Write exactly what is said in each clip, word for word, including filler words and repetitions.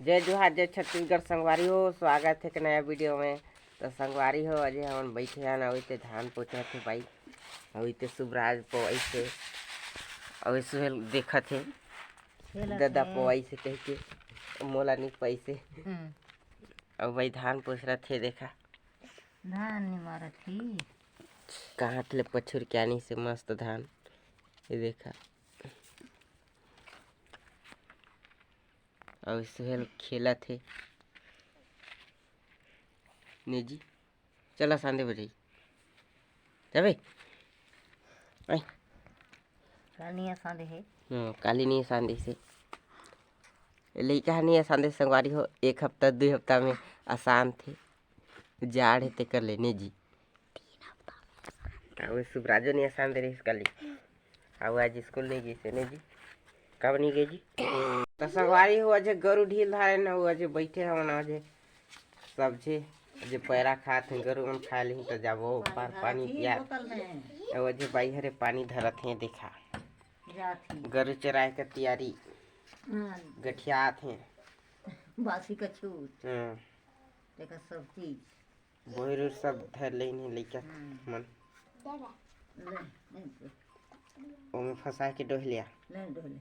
जय जोहार, जय छत्तीसगढ़ संगवारी हो, स्वागत हे एक नया वीडियो में। तो संगवारी हो, अजे हमन बैठे हन, अउ इते धान पोछत हे बाई, अउ इते सुबराज पोवाइस हे, अउ सुहेल देखत हे, खेलत ददा हे। पोवाइस हे कहिके, मोला नी पाइस हे। हम्म। अउ बाई धान पोछरत हे, देखा। धान नी मारत ही। काट ले पछुर के आनी से मस्त धान, ये देखा। अउ सुहेल खेलत हे। ने जी, चला सांदे बजाई। जाबे? आई। काल नी असांदे हे। हम्म, काली नी असांदे से। लइका ह नी असांदे संगवारी हो, एक हफ्ता, दुई हफ्ता में असांत हे। जाड़ हे तेकर ले ने जी। अउ सुबराजो नी असांदे रहिस काली। अउ आज स्कूल नी गिस हे ने जी। काबर नी गे जी? त संगवारी हो, अजे गरु ढील धारे न, अउ अजे बैठे हवन, अजे सब झे, अजे पैरा खात हे, गरु मन खाए लेही त जाबो पार पानी पिया। अउ अजे बाई हरे पानी धरत हे, देखा। गरु चराए के तियारी। हाँ। गठियात हे। बासी कछूत। हाँ। देखा सब चीज। बोहिर उर सब धर लेन हे लइका हम्म। मन। ले, ले, ले। ओमे फंसा के डोह लिया। ले, डोह ले।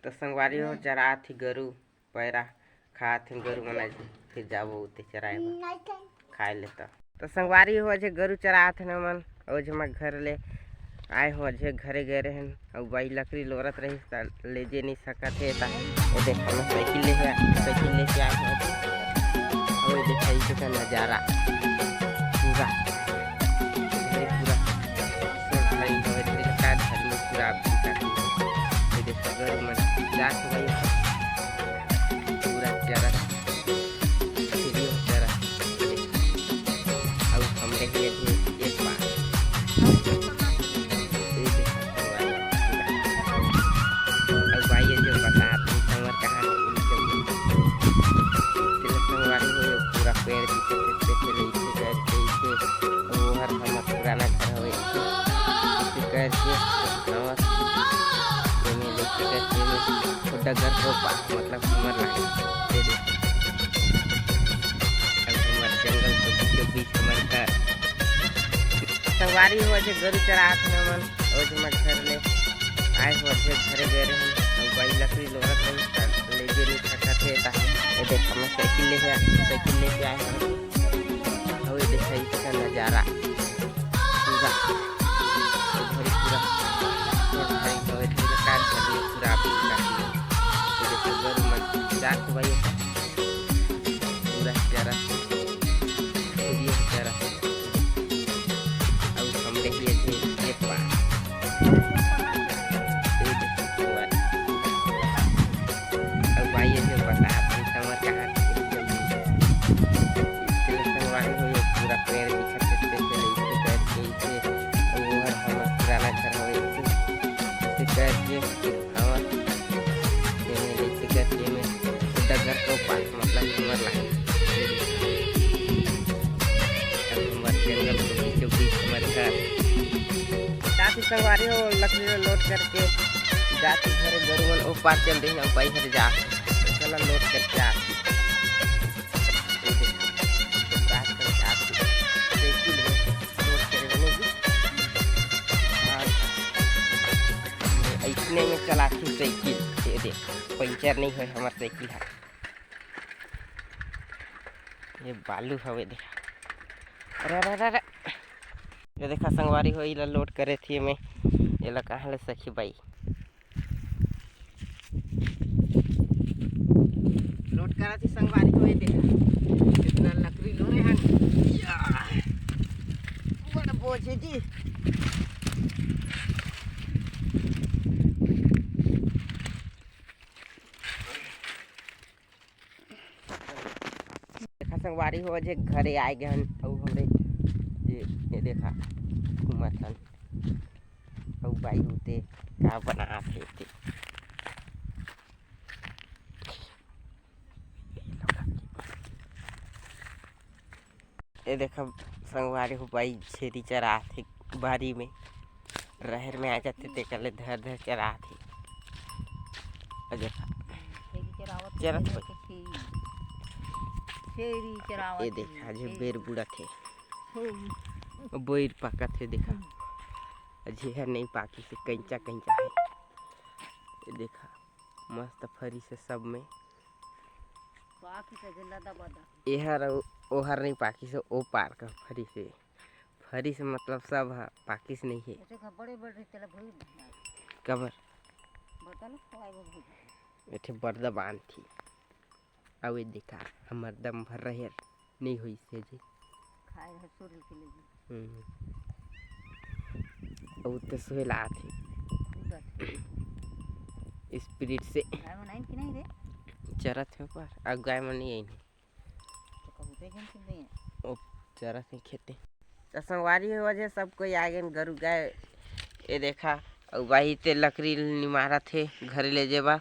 तो संगवारी हो, चरात ही गरु, पैरा खात ही गरु मन, आज फिर जाबो उते चराए बर। खाए ले तो। तो संगवारी हो, जे गरु चरात हे हमन, ओ जे मैं घर ले आए हों, अझे घरे गए रहेन, अउ बाई लकड़ी लोरत रहिस, त ले जे नइ सकत हे, त ए देख, हमन साइकिल लेके आ-, साइकिल लेके आए हों अझे। अउ ए देख, अइसे का नजारा पूरा, ए पूरा, पूरा धरी हवे, धरी का धरी में पूरा आप दिखा दी। ए देख, गरु मन जात भाई, पूरा चरत। सीढ़ी हो जरा। अउ हमरे ही अभी एक बार। ये देखो संगवारी पूरा। अउ भाई ये जो बता, संगवारी कहाँ से उनके, तेरे संगवारी हो, ये पूरा पेड़ दिखे, दिखे, दिखे, दिखे, दिखे, दिखे। वो हर हमर पुराना घर हवे, इसे करके हमर एमे लेके करके एमे छोटा घर को पा-, मतलब हमर लागे। ये देखो। अब हमर जंगल के बीचों बीच हमर घर। संगवारी हो, जे गरु चरात हे हमन, ओ जे हमर घर ले आए हो, जे घरे गए रहे, अउ बाई लकड़ी लोरत रही, त ले जे नइ सकत हे, त ये देख, हमर साइकिल लेके आ-, साइकिल लेके आए हो। अउ ये देखा इसका नजारा पूरा, ये घड़ी पूरा, ये घड़ी तो ये घड़ी का कार घड़ी पूरा आप दिखा दिए। ये देखो गरु मन जात भाई पूरा जरा, ये जरा। अउ हमरे ही अभी ये पार। ये देखो पूरा। अउ भाई ये बता, अपन समर कहाँ से चल रही है? इसके लिए संगवारी हो, ये पूरा पेड़ दिखत हे, इसके लिए इसे करके इसे, अउ वो हर हमर पुराना घर हो, इसे, इसे करके हमर एमे इसे करके एमे डगर को पास, मतलब हमर लागे। अउ हमर जंगल के बीचों बीच हमर घर। साथी संगवारी हो, लकड़ी ला load करके जाती घरे, गरु मन ओ पार चल रही, अउ बाई हर जा, चला load करके आ। ये देखो, रात कर साथ साइकिल में load करे बने जी। हाँ। अइसने में चलाथी साइकिल, ये देख, पंचर नहीं होय हमर साइकिल हा। ये बालू हवे, देखा। अरे, अरे, अरे, अरे। ये देखा संगवारी हो, इला load करे थी मैं। एला कहाँ ले सखी बाई? Load करा थी संगवारी हो, ये देखा। कितना लकड़ी लोरे हन। या। बड़ा बोझ हे जी। देखा संगवारी हो, जे घरे आए गए हन, अउ हमरे ये, ये देखा, घूमत हन, अउ बाई होते का बनात हे ते। ये देखा संगवारी हो, बाई छेरी चरात हे बारी में, रहर में आ जाथे, तेकर ले धर धर चरात हे। अ देखा, छेरी चरावत हे, चरत छेरी होय। के छेरी। छेरी चरावत ये हे, देखा, जे छेरी। बेर बुड़त हे, हम्म। बोइर पाकत हे, देखा। अ जेहर नहीं पाकिस हे, कंचा कंचा हे। ये देखा, मस्त फरिस हे सब में। पाकिस हे लदा बदा। एहर अउ ओहर नहीं पाकिस हे, ओ पार का फरिस हे। फरिस मतलब सब ह पाकिस नहीं हे। ऐसे का बड़े बड़े तेला भूल। कबर? बता लो, खवाए वो भूल। एठे बरदा बांधथे। अउ ये देखा, हमर दम भर रहेर नहीं होइस हे जी। खाए है सुरल के लिए। हम्म। अउ तो सोहे ला आथे कूदत। स्पीड से। गाय मन आइन कि नहीं रे? चरत हे ऊपर, अउ गाय मन नहीं आइन। तो कहू दे जन के दे। ओ चरत हे खेते। तो संगवारी हो, वजह सब कोई आ गए गरु गाय। ये देखा, अउ बाही ते लकड़ी निमारत हे घरे ले जेबा।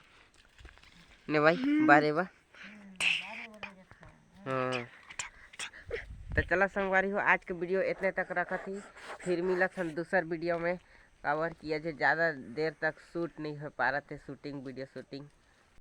ने भाई, बारे बा। हाँ। तो चला संगवारी हो, आज के वीडियो इतने तक रखत ही। फिर मिलत हन दूसर वीडियो में। काबर कि अजे ज़्यादा देर तक शूट नहीं हो पा रहा थे, शूटिंग, वीडियो शूटिंग।